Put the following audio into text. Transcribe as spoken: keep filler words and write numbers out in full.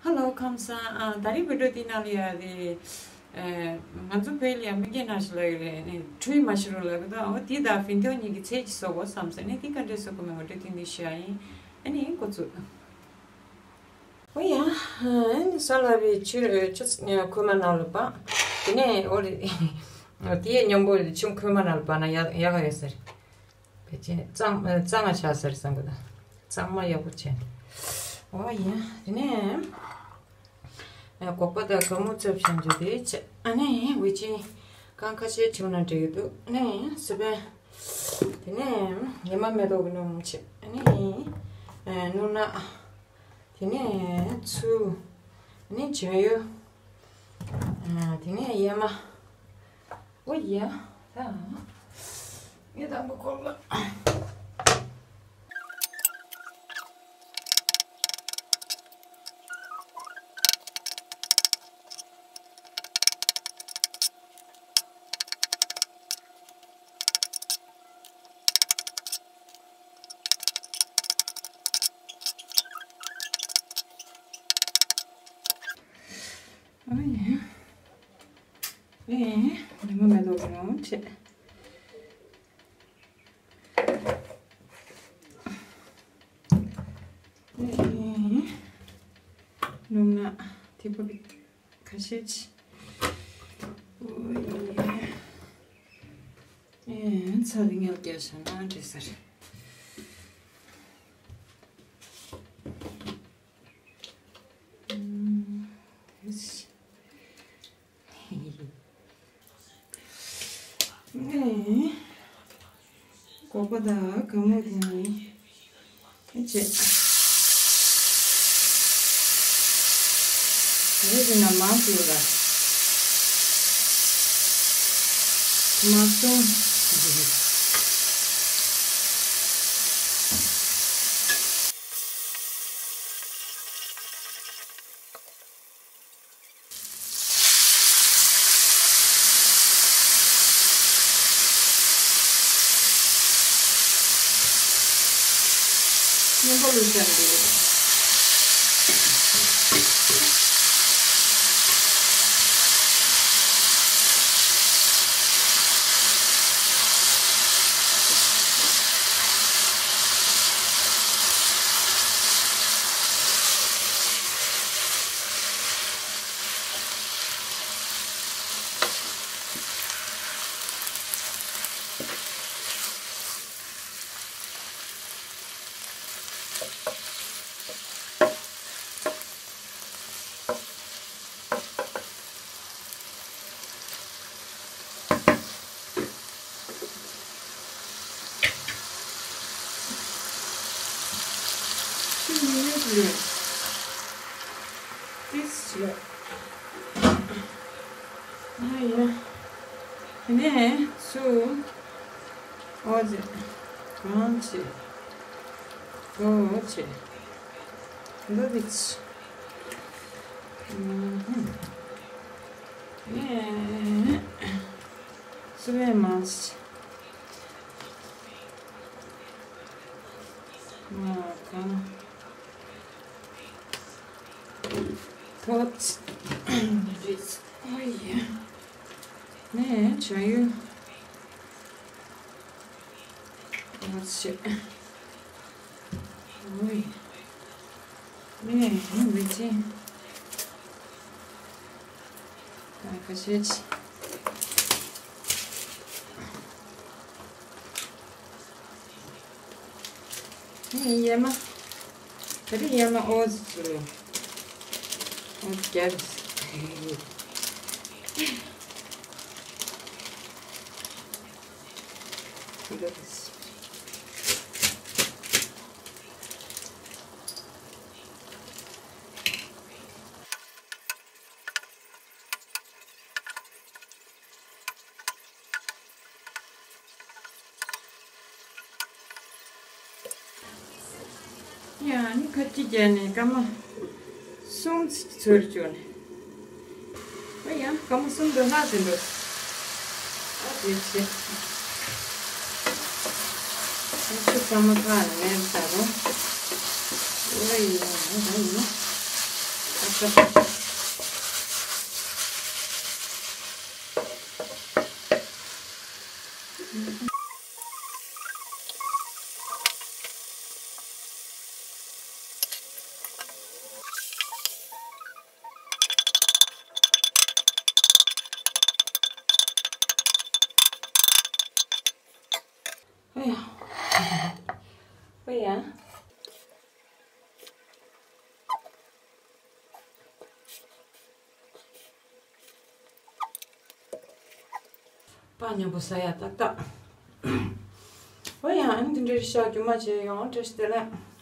ཧ་ལོ་ཁམས་བཟང་། ཨ། ད་རིང་བི་ཌིའོ་འདི་ནང་ལ་ཡ་དེ། ཨ། ང་ཚོ་བོད་ལ་ཡ་མི་རྒན་ནང་བཞིན་ལབ་ཀྱི་རེད། ཨ་ནི་ཁྲུས་མ་ཤི་རུ་ལབ་ཀྱི་འདུག་འོ་དེ་དང་བི་ཌིའོ་གཉིས་ཀྱི་ཚད་ཅིག་བཟོ་དགོས་བསམ་སོང་། ཨ་ནི་དེ་ག་འདྲས་བཟོ་དགོས་མིན་ངོ་སྤྲོད་ཐེངས་འདི་ཞུ་ཡ་ཡིན། ཨ་ནི་འགོ་ཚུགས། འོ་ཡ། ཨ་ནི་ས་ལ་བའི་ཆུ་ཆུ་ཁོལ་མ་ནང་ལ་སྦ། དེ་ནས་འོ་རེད། དེའི་མཉམ་པོ་ཆུ་ཁོལ་མ་ནང་ལ་སྦ་ན་ཡག་ཡག་ག་ཡོད་ས་རེད། ཕལ་ཆེར་གཙང་གཙང་ང་ཆགས་ས་རེད་བསམ་གི་འདུག་གཙང་མ་ཡག་པོ་བྱས། འོ་ཡ། དེ་ནས་སྒོག་པ་དང་གའུ་མུ་བཙབས་བཞག་རྒྱུ་དེ་བྱས། ཨ་ནི་འོ་ཅི་རྐང་ཁ་ཤས་བྱུང་ན་འགྲིག་གི་འདུག་ཨ་ནི་སི་པན། དེ་ནས་ཉི་མ་མེ་ཏོག་གི་སྣུམ་བྱས། ཨ་ནི་སྣུམ་སྣ། དེ་ནས་ཆུ། དེ་ནས་བྱ་ཡུ། ཨ། དེ་ནས་གཡེར་མ། འོ་ཡ། ད་ངས་དང་པོ་ཁོ་ལ། ཨེ། ཨེ། ཉི་མ་མེ་ཏོག་ནང་བྱས། ཨེ། སྣུམ་སྣ་ཐིགས་པ་ཁ་ཤས་ཅིག་འོ་ཡ། ཨེ། ཚྭ་རིང་ཡར་རྒྱག་བཞག་ན་འགྲིག་ས་རེད། ཨུམ། ཨེ། སྒོག་པ་དང་གའུ་མུ་དེ་གཉིས་བྱས། ད་རེས་དེ་ན་མར་བཙུགས་ལ། མར་བཙུགས། སྔོན་པོ་ལུག་ཤ་འདི། ཏིས་ཡ། ཨ་ཡ། དེ་ནས་སུ། འོ་ཙི། གང་ཆེ། འོ་ཆེ། འདི་འདི་ཆེ། ཨུམ། ཨེ། སུ་བས་མང་ཆེ། མ་གང་། ཐོག་འདི་འདི་ཆེ། འོ་ཡ། ནས་བྱ་ཡུ། ཨོ་ཤེ། ཨོའི། ནས་མི་ཅི། ཨ་ཁ་ཤས་ཅི། ནས་གཡེར་མ། ད་རེས་གཡེར་མ་ཨོ་ཙི་ཙི་རེད། ཨོ་ཙི་རྒྱབ། འདི་རེད། ཡང་ནི་ཁ་ཅིག་བརྒྱབ་ནས་སྐར་མ་གསུམ་ཚོད་བཅུག་ནས། ཨ་ཡང་སྐར་མ་གསུམ་དུ་ལྷག་ཟིན་འདུག་ཨ་དེ་བྱས། ཨ་ཆུ་ཚང་མ་ཕར་ནས་མེད་ཟ་རུང་། ཨོ་ཡ་ཡ་ཡ། ཨ་ ཨེ་ཡ། ཨེ་ཡ། པ་མཉམ་པོ་ཟ་ཡ་ཏག་ཏག་ཨོ་ཡ། ཨ་ནི་དེ་འདྲའི་ཤ་རྒྱུ་མ་བྱས་ཡོང་བཀྲ་ཤིས་བདེ་ལེགས།